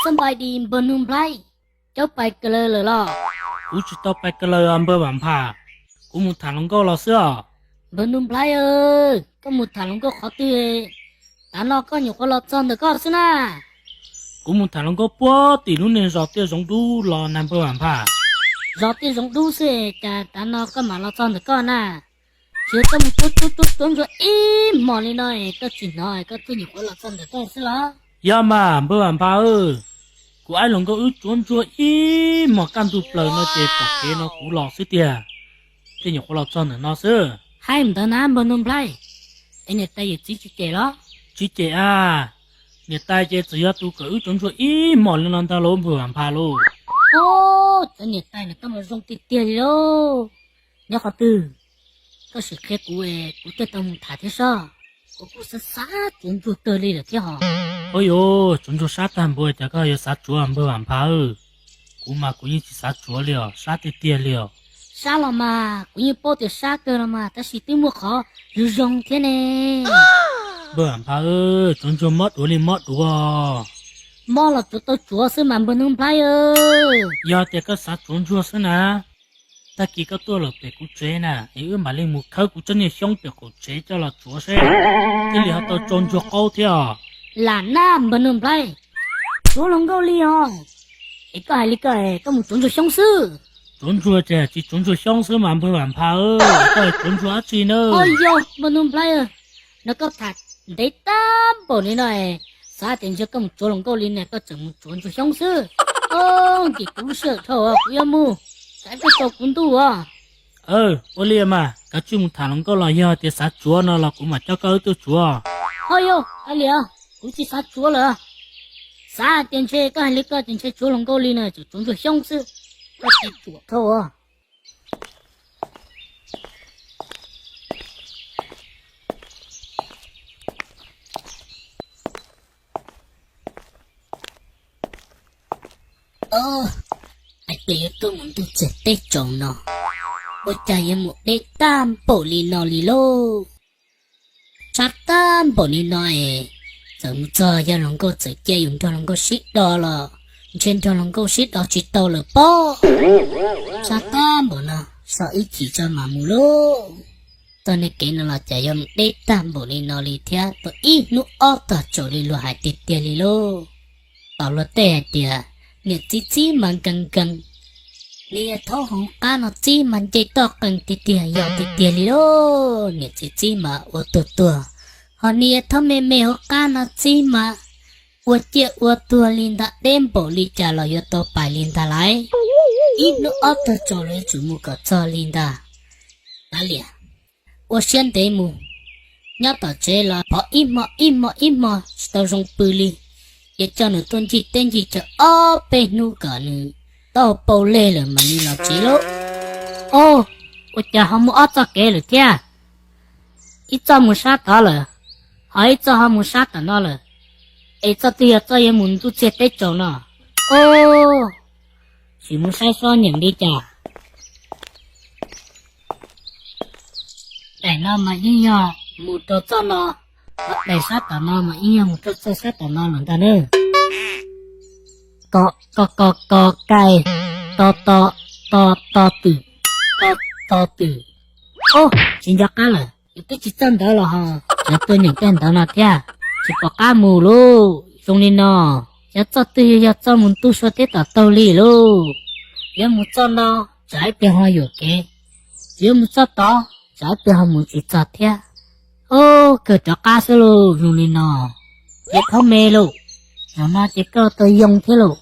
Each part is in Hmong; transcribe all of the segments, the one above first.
Xab npais di npawg Nuj Nplhaib, koj pais kawg lawm los? Kuv tsis tau pais kawg lawm os npawg Vam Phaj, kuv mus tham hluas nkauj los xwb os. Npawg Nuj Nplhaib, koj mus tham hluas nkauj qhov twg? Tav no koj nyuam qhuav los txog ntawm koj xwb na. Kuv mus tham hluas nkauj puag tim lub niag zos Tiaj Zoov Dub los na npawg Vam Phaj. Zos Tiaj Zoov Dub xwb cas tav no koj mam los txog ntawm koj na? Tsis yog koj mus cuab cuab cuab ntsuag ib hmos li no koj tsis hnov koj thiaj nyuam qhuav los txog ntawm koj xwb los? Yog mas npawg Vam Phaj, kuv aib hluas nkauj wb cuab ntsuag ib hmos kaj ntug plaws no ces pom kev no kuv los xwb tiag, thiaj nyuam qhuav los txog ntawm no xwb. Hais ntawd na npawg Nuj Nplhaib, es niam tais yawm txiv tsis cem los? Tsis cem a, niam tais ces txawm yog tus kom wb cuab ntsuag ib hmos li no ntag lauj npawg Vam Phaj lauj. Ub, cov niam tais no koj mas zoo tiag tiag li lauj. Nyob qhov twg? Koj sim qhia kuv, kuv thiaj tau mus tham thiab sob. Kuv kuj xav xav cuab ntsuag kawg li lawm thiab hos. Ua yuav cuab ntsuag sab tag npaum cas koj yuav xav cuav npawg Vam Phaj? Kuv mas kuv yeej tsis xav cuav li os, sab tiag tiag li os. Sab los mas kuv yeej paub tias sab kawg los mas tab sis twb muaj qhov zoo zoo thiab ne. Npawg Vam Phaj, cuab ntsuag mob duav li mob duav. Mob los tsuav tau tsuav xwb mas npawg Nuj Nplhaib. Yog tias koj xav cuav ntsuag xwb na, tag kis koj tuaj lawm pem kuv tsev na es wb mam li mus khawb kuv tsob niag xyoob pem qaum tsev coj los tsuav seb thiaj li ho tau tso ntsuag qaub thiab os. Lam na npawg Nuj Nplhaib, tsuav hluas nkauj li os. Es koj hais li ko, koj mus tsuav ntsuag xyoob xwb? Tsuav ntsuag ces tsis tsuav ntsuag xyoob xwb mas npawg Vam Phaj, koj hais tsuav ntsuag dab tsi na? Ua yuav npawg Nuj Nplhaib, no koj tham ntev tag npaum li no, xav tias ntshe koj mus tsuav hluas nkauj li ne koj tseem mus tsuav ntsuag xyoob xwb. Nkim kuv lub sij hawm dhau, kuv yuav mus, tsam ib pliag tsaus kuv ntuj os. Ua li mas kav tsij mus tham hluas nkauj los yog tias xav tsuav no los kuv mam coj koj wb tuaj tsuav. Ho yog hais li, kuv tsis xav tsuav lawm. Xav hais tias ntshe koj hais li koj ces ntshe tsuav hluas nkauj li na tseem tsuav ntsuag xyoob xwb, koj tsis tsuam dhau. Hais tias yuav tuaj mus ntuj txiag teb tsaus no, ua cas yuav mus deb tag npaum li no li lauj? Sab tag npaum li no es, txawm mus txog yog hluas nkauj txawm cia yus nrog hluas nkauj sib do los ntshe nrog hluas nkauj sib do tsis tau lawm pob. Sab tag npaum no, so ib chim tso mam mus lauj. Txoj niag kev no los cas yuav mus deb tag npaum li no li thiab, tuaj ib hnub ob tog tsaus li luag hais tiag tiag li lauj. Tos luag tej hais tias niam txiv txib mas nkees nkees, niag yawg thaub hauv qab no txib mas nce toj qees tiag tiag yog tiag tiag li lauj. Niam txiv txib mas ua tuag tuag, ho niag yawg thaub me me hauv qab no txib mas ua ciaj ua tuag li ntag, deb npaum li cas los yuav tau pais li ntag lauj. Ib hnub ob tog tsaus los yuav tsum mus kom txog li ntag. Kav liam, ua siab ntev mus, nyob tom tsev los phov ib hmo ib hmo ib hmo tsis tau zoo pw li. Ces coj nws tuaj ncig teb ncig chaw ob peb hnub kom nws taub hau pau leg lawm mam li los tsev lauj. Au, ua cas ho muaj ob txoj kev lawm thiab? Ib txoj mus sab tod lawm, ho ib txoj ho mus sab tom no lawm. Es txoj twg yog txoj yuav mus ntuj txiag teb tsaus no? Au, sim mus saib seb nyeem li cas. Daim no mas yeej yog mus rau txoj no, ho daim sab tom no mas yeej yog mus rau txoj sab tom no lawm ntag na. Ko ko ko ko kai, to to to to twm, to to twm. Au, tsis nco qab lawm, yus twb tsis txawj ntawv los ho tseem tuaj nyeem tej ntawv no thiab, tsis pom qab mus lauj. Zoo li no, yog txoj twg yog txoj mus ntuj sua teb tom taug li lauj. Yuav mus txoj no, tsam ib pliag ho yuam kev, tsis yuav mus txoj tod, tsam ib pliag ho mus tsis txog thiab. Au, kawg rov qab xwb lauj. Zoo li no, yawg thaub me lauj, zaum no ces koj tau yoo thiab lauj.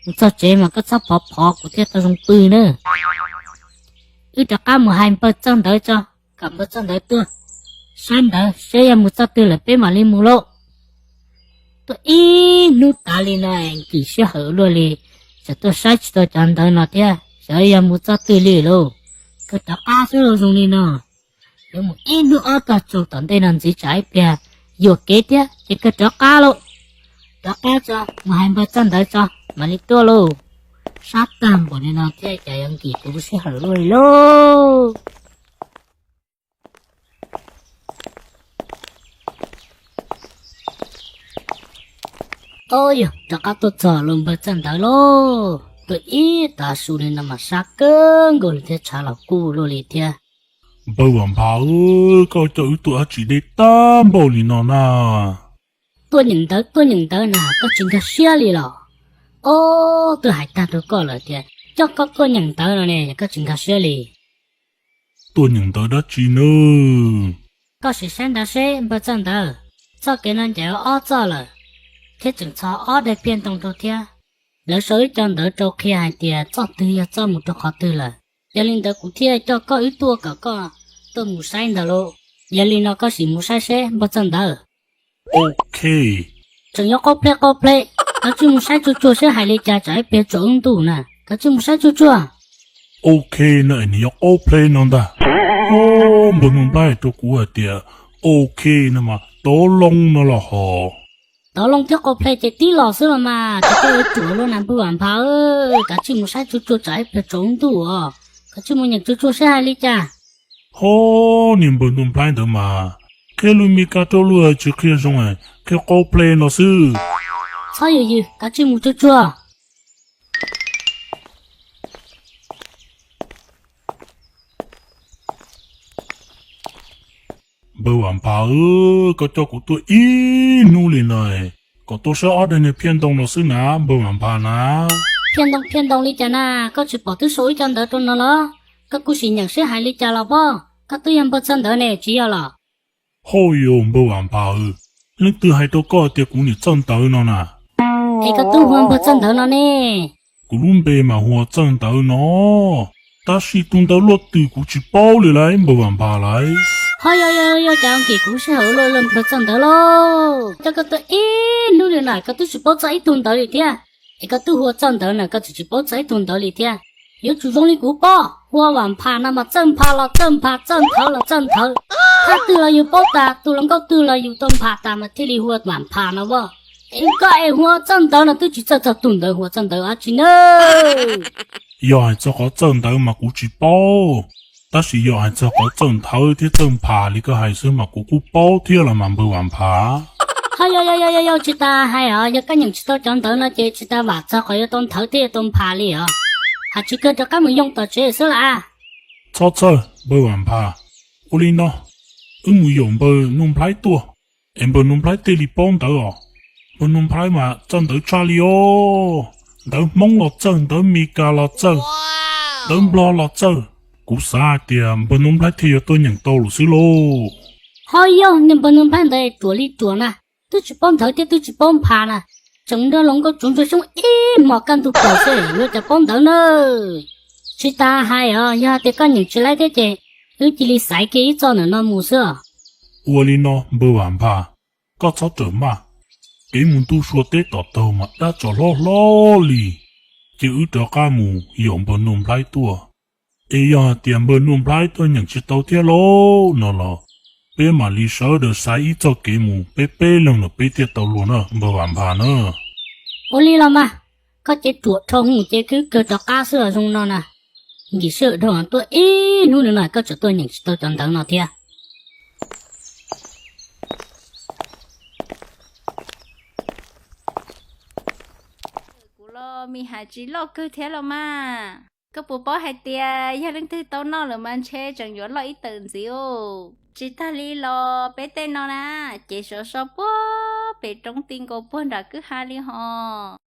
Mus txog tsev mas koj txhob phov phov kuv thiaj tau zoo pw na. Wb rov qab mus hais npawg txoj ntawv tso, kom npawg txoj ntawv tuaj saib ntawv seb yog mus txoj twg lawm peb mam li mus lauj. Tuaj ib hnub tas li no, nkim sij hawm luaj li, tseem tuaj saib tsis tau cov ntawv no thiab, xyov yog mus txoj twg li lauj. Kawg rov qab xwb lauj. Zoo li no, Yuav mus ib hnub ob tog tsaus tom ntej no ntxiv tsam ib pliag yuam kev thiab ces kawg rov qab lauj. Rov qab tso, mus hais npawg Txawj Ntawv tso mam li tuaj lauj. Sab tag npaum li no thiab cas yuav nkim kuv lub sij hawm luaj li lauj. Au yog, rov qab tuaj txog los npawg Txawj Ntawv lauj. Tuaj ib tav su li no mas sab kawg nkaus li thiab tshav los kub luaj li thiab. Npawg Vam Nphas, koj coj wb tuaj dab tsi deb tag npaum li no na? Tuaj nyeem ntawv, tuaj nyeem ntawv na, koj tsis nkag siab li los? Au, twb hais tag rau koj lawm tias coj koj tuaj nyeem ntawv no ne, koj tsis nkag siab li. Tuaj nyeem ntawv dab tsi nawb? Koj sim saib ntawd seb npawg Txawj Ntawv, txoj kev no ncaim ob txoj lawm, thiab tseem txhos ob daim phiaj ntoo rau thiab. Lawv sau ib co ntawv rau qhia hais tias txoj twg yog txoj mus rau qhov twg lawm. Yog li ntawd kuv thiaj coj koj wb tuaj kom koj tuaj mus saib ntawd lauj. Yog li no koj sim mus saib seb npawg Txawj Ntawv. Ok. Tseem yuav qaub pleb qaub pleb, koj tsij mus saib tsuag tsuag seb hais li cas tsam ib pliag tsaus lub ntuj na, koj tsij mus saib tsuag tsuag. Ok no es nws yuav qaub pleb no ntag. Npawg Nuj Nplhaib hais rau kuv hais tias ok no mas tov loo no los hos. Tov loo thiab qaub pleb ces tib los xwb los mas, koj yuav ruam luaj na npawg Vam Nphas, koj tsij mus saib tsuag tsuag tsam ib pliag tsaus lub ntuj os, koj tsij mus nyeem tsuag tsuag seb hais li cas. Ho, niag npawg Nuj Nplhaib ntawd mas qhia lus Mis Kas rau luag tsis qhia zoo, qhia qaub pleb no xwb. Txhob yws yws, koj tsij mus tsuag tsuag. Npawg Vam Nphas, koj coj kuv tuaj ib hnub li no kom tuaj saib ob daim niag phiaj ntoo no xwb na npawg Vam Nphas na. Phiaj ntoo phiaj ntoo li cas na, koj tsis pom twb sau ib co ntawv rau no los? Koj kuj sim nyeem seb hais li cas los pob, koj twb yog npawg Txawj Ntawv ne tsis yog los? Hauj yus npawg Vam Nphas, leej twg hais rau koj tias kuv niam Txawj Ntawv no na? Es koj twb hu ua npawg Txawj Ntawv no ne. Kuv lub npe mas hu ua Txawj Ntawv no, tab sis tus ntawv luaj twg kuv tsis paub li lauj npawg Vam Nphas lauj. Ho yog yog yog cas nkim kuv sij hawm luaj luaj npawg Txawj Ntawv lauj, coj koj tuaj ib hnub li na koj twb tsis paub txog ib tug ntawv li thiab. Es koj twb hu ua Txawj Ntawv na koj tseem tsis paub txog ib tug ntawv li thiab. Yuav tsum zoo li kuv pob, hu ua Vam Nphas no mas txawj nphas los txawj nphas, txawj nthawv los txawj nthawv. Thaj twg los yus paub tas, tus hluas nkauj twg los yus tau nphas tas mas thiaj li hu ua Vam Nphas no as. Es koj es hu ua Txawj Ntawv no twb tsis txawj txog tus ntawd hu ua Txawj Ntawv dab tsi na. Yog hais txog qhov txawj ntawv mas kuv tsis paub, tab sis yog hais txog qhov txawj nthawv thiab txawj nphas li koj hais xwb mas kuv kuj paub thiab los mas npawg Vam Nphas. Ho yog yog yog yog tsis tas hais os, yog koj nyeem tsis tau cov ntawv no ces tsis tas vam txog qhov yuav tau nthawv thiab yuav tau nphas li os. Hais tsis kawg rov qab mus yoo tom tsev xwb las. Txhob txhawj npawg Vam Nphas, ua li no, wb mus yaum npawg Nuj Nplhaib tuaj, es npawg Nuj Nplhaib thiaj li paub ntawv os. Npawg Nuj Nplhaib mas txawj ntawv tshaj li os, ntawv Hmoob los txawj, ntawv Mis Kas los txawj, ntawv Nplog los txawj. Kuv xav hais tias npawg Nuj Nplhaib thiaj yuav tuaj nyeem tau lawm xwb lauj. Ho yog niag npawg Nuj Nplhaib ntawd ruam li ruam na, twb tsis paub nthawv thiab twb tsis paub nphas na, tseem nrog hluas nkauj tsuav ntsuag xyoob ib hmos kaj ntug plaws xwb yuav cas paub ntawv na. Tsis tas hais os, yog tias koj nyeem tsis laib thiab ces wb cia li xaiv kiag ib txoj ntawm no mus xwb os. Ua li no npawg Vam Nphas, koj txhob rawm maj, kev mus ntuj sua teb tom taug mas dab tsov hlob hlob li, ces wb rov qab mus yaum npawg Nuj Nplhaib tuaj. Es yog hais tias npawg Nuj Nplhaib tuaj nyeem tsis tau thiab lauj no los, peb mam li sawv daws xaiv ib txoj kev mus peb peb leeg no peb thiaj tau luag na npawg Vam Nphas na. Ua li los mas, koj ces ruam dhau hwv ces wb kawg rov qab xwb los zoo no na. Nkim sij hawm dhau tuaj ib hnub no koj tseem tuaj nyeem tsis tau cov ntawv no thiab. Kuv los mis hais tsis loj kawg thiab los mas. Koj puas paub hais tias yog leej twg tau noj lawm mas ntshe tseem yuav loj ib tawm ntxiv. Tsis tas li los peb tej no na, ces sov so puag pem roob ti nkaus puag nram kwj ha li hos.